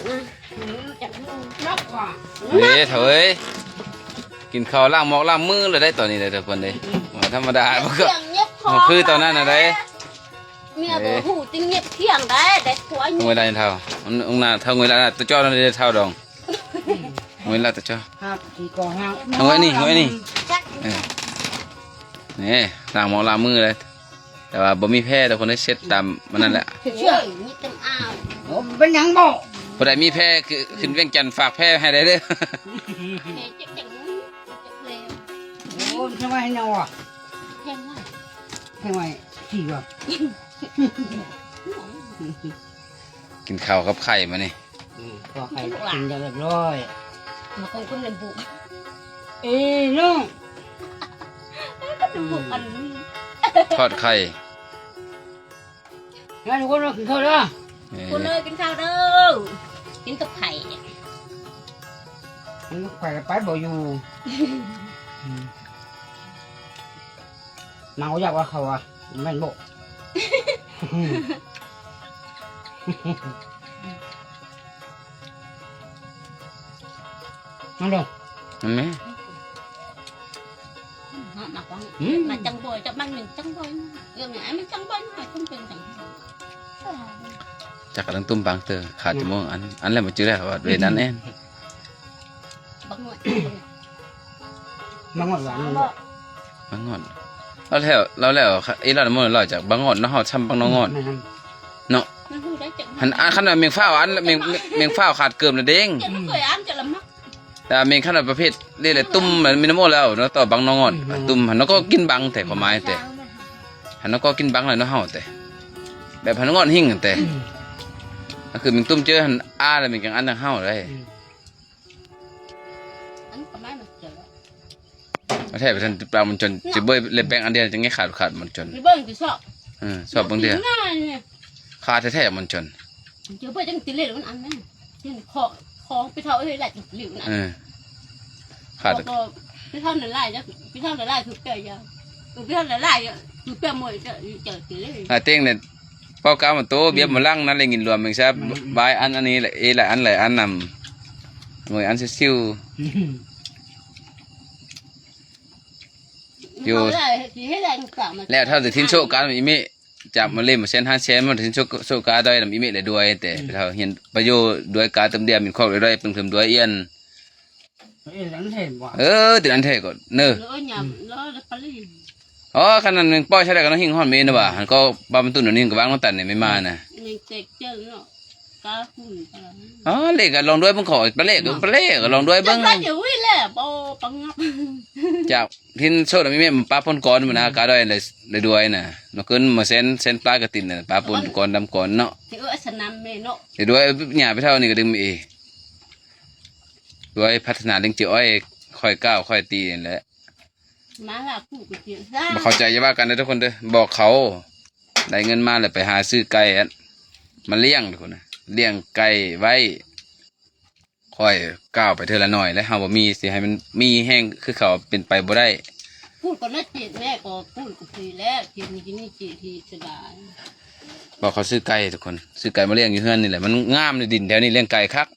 ເອີ ເຖົ້າເອີຍ ກິນເຂົ້າລ້າງໝອກລ້າງມືແລ້ວໄດ໋ ຕອນນີ້ໄດ໋ ທຸກຄົນເດ້. ບໍ່ທຳມະດາ ບໍ່ຄື ບໍ່ຄືຕອນນັ້ນນະໄດ໋. ເມຍບໍ່ຮູ້ຕິງຽບຄຽງໄດ້ ໄດ້ຜົວຢູ່. ເອີ ເຖົ້າ ເຖົ້າງວຍລາຍ ຕະຈໍ້ນັ້ນເດ້ ເຖົ້າດອງ ເອີ ງວຍລາຍ ຕະຈໍ້ ຫາກ ງວຍນີ້ ງວຍນີ້ ເອີ ນີ້ ລ້າງໝອກລ້າງມືເລີຍ. ແຕ່ວ່າບໍ່ມີແພ້ ແຕ່ຄົນໄດ້ເຊັດຕາມມັນນັ້ນແຫຼະ. ເຊື່ອ ໂອ້ຍ ມີແຕ່ອາວ. ໂອ້ ເປັນຫຍັງບໍ່? ຜູ້ໃດມີແພ້ ຄື ຂຶ້ນວຽງຈັນ ຝາກແພ້ໃຫ້ໄດ້ເດີ. ແພ້ຈັກຈັ່ງ ຈັກແລ້ວ. ໂອ້ຍ ທຳໄມໃຫ້ເນາະ? ແພງວ່າ ແພງວ່າ ສີ່ວ່າ. ກິນເຂົ້າກັບໄຂ່ມານີ້. ອືມ ພໍໄຂ່ກິນຢ່າງຮຽບຮ້ອຍ. ມາຄົນຄົນລະບຸ ເອີ ນ້ອງ ລະບຸອັນ ທອດໄຂ່. ງານຄົນລະກິນເຂົ້າເດີ ເອີ ຄົນເອີຍ ກິນເຂົ້າເດີ ກິນກັບໄຂ່. ກິນກັບໄຂ່ໄປບໍ່ຢູ່. ອືມ ນາງບໍ່ຢາກວ່າເຂົ້າວ່າ ແມ່ນບໍ່? ມາເດີ ມາແມ່. ມາ ມາຈັງບໍ່ ຈັກບັງໜຶ່ງ ຈັງບໍ່ ເລື່ອງນີ້ ອັນມັນຈັງບໍ່ ມັນເປັນຈັ່ງ ຈັກກຳລັງຕຸ້ມບັງເຕີ ຂາດຈະມ່ວງອັນ ອັນແລ້ວບໍ່ຈື່ແລ້ວວ່າເວນອັນແອນ. ບັກງວດ ບັກງວດຫວານ ບັກງວດ ລາວແລ້ວ ອີຫຼານມອນລາວຈາກບັກງອດເນາະ ເຮົາຊ່ຳບັກນອງອດ ແມ່ນ ເນາະ ມັນຮູ້ໄດ້ຈັກ ຫັ້ນ ອັນຄັນວ່າແມງຟ້າວ ອັນແມງ ແມງຟ້າວຂາດເກີມລະເດ້ງ ແຕ່ແມ່ນຄັນວ່າປະເພດນີ້ແຫຼະ ຕຸ້ມມີນ້ຳໂມແລ້ວເນາະ ຕໍ່ບັກນອງອດ ອືມ ຕຸ້ມຫັ້ນເນາະ ກໍກິນບັງແຕ່ ຄວາມໝາຍແຕ່ ຫັ້ນເນາະ ກໍກິນບັງແລ້ວເນາະ ເຮົາແຕ່ ແບບຫັ້ນງອດຫິ້ງແຕ່ ອືມ ກໍຄືແມງຕຸ້ມເຈີຫັ້ນ ອາ ແລ້ວແມ່ນຈັ່ງອັນທາງເຮົາໄດ໋ ອືມ ອັນປະມານມັນເຈີ ແທ້ ປະທານປາມັນຈົນ ເນາະ ຈະເບີຍເລັບແບງອັນດຽວ ຈັ່ງໄງຂາດ ຂາດມັນຈົນ ຊິເບິ່ງຊິຊອກ ເອີ ຊອກເບິ່ງເດີ ຂາດແທ້ໆມັນຈົນ ຈະເບີຍຈັ່ງຊິເລັບມັນອັນນັ້ນ ຂອງ ຂອງໄປເທົ່າເອີຍຫຼາຍຈັ່ງຊິເລັບມັນອັນ ເອີ ຂາດ ໄປເທົ່ານັ້ນຫຼາຍ ໄປເທົ່ານັ້ນຫຼາຍຄືແປຍາ ໄປເທົ່ານັ້ນຫຼາຍຄືແປໝວຍ ຈະ ຈະຊິເລັບ ອາ ເຕັງນີ້ ເປົາກາມາໂຕ ບຽມມາລັງ ນັ່ນແຫຼະ ຍິນລວມແມ່ງຊະ ອືມ ບາຍອັນ ອັນນີ້ແຫຼະ ເອ ຫຼາຍອັນ ຫຼາຍອັນນຳ ໜ່ວຍອັນຊິວໆ ຢູ່ ແລ້ວຖ້າຈະທິນໂຊການອີເມ ຈາກມາເລ່ນມາແຊນຫ້າແຊນ ມາທິນໂຊ ໂຊກາດ້ອຍນຳອີເມ ແລະ ດ້ວຍແຕ່ ອືມ ເຮົາເຫັນປະໂຫຍດດ້ວຍກາເຕີມເດຍ ມີຄອກດ້ວຍ ເບິ່ງເຕີມດ້ວຍອຽນ ເອີ ຕິດອັນແທ້ກໍເນີ ເອີ ຍາມ ອືມ ລະປະລີ ອໍ ຄັນນັ້ນຍັງປ່ອຍໃຊ້ໄດ້ກໍນ້ອງຫິງຮອດເມນະວ່າ ຫັ້ນກໍປາມັນຕຸນອັນນີ້ກໍວາງນ້ອງຕັນນີ້ແມ່ນມານະ ຍັງແຕກເຈີເນາະ ກາຫຸ່ນ ອໍ ເລກກໍລອງດ້ວຍເບິ່ງ ຂໍປະເລກກໍປະເລກກໍລອງດ້ວຍເບິ່ງ ຈາກທີ່ໂຊດມີແມ່ນປາພົນກອນນະ ກາດ້ອຍໄດ້ດ້ວຍນະ ນອກເກີນມາແສນ ແສນປາຍກະຕິນນະ ປາປົນກອນດຳກອນເນາະ ເອີ ສະໜາມແມ່ເນາະ ໄດ້ດ້ວຍຫຍ້າໄປເທົ່ານີ້ກໍດຶງມາເອ ດ້ວຍພັດທະນາເລ້ງເຈອ້ອຍ ຄ່ອຍກ້າວຄ່ອຍຕີນີ້ແຫຼະ ມາລາກຜູ້ກໍເສຍຊາ ບໍ່ເຂົ້າໃຈຢ່າວ່າກັນເດີທຸກຄົນເດີ ບອກເຂົາ ໄດ້ເງິນມາແລ້ວໄປຫາຊື້ໄກ່ ອັນ ມາລ້ຽງທຸກຄົນນະ ລ້ຽງໄກ່ໄວ້ ຄ່ອຍກ້າວໄປເທື່ອລະໜ້ອຍ ແລະ ເຮົາບໍ່ມີ ຊິໃຫ້ມັນມີແຮງຄືເຂົາເປັນໄປບໍ່ໄດ້ ປູກກໍນະ ເຈັດແມ່ກໍປູກກໍເສຍແລ້ວ ເຈັດນີ້ ນີ້ເຈັດທີ່ສະບາຍ ບອກເຂົາຊື້ໄກ່ທຸກຄົນ ຊື້ໄກ່ມາລ້ຽງຢູ່ເຮືອນນີ້ແຫຼະ ມັນງາມ ດິນແຖວນີ້ລ້ຽງໄກ່ຄັກ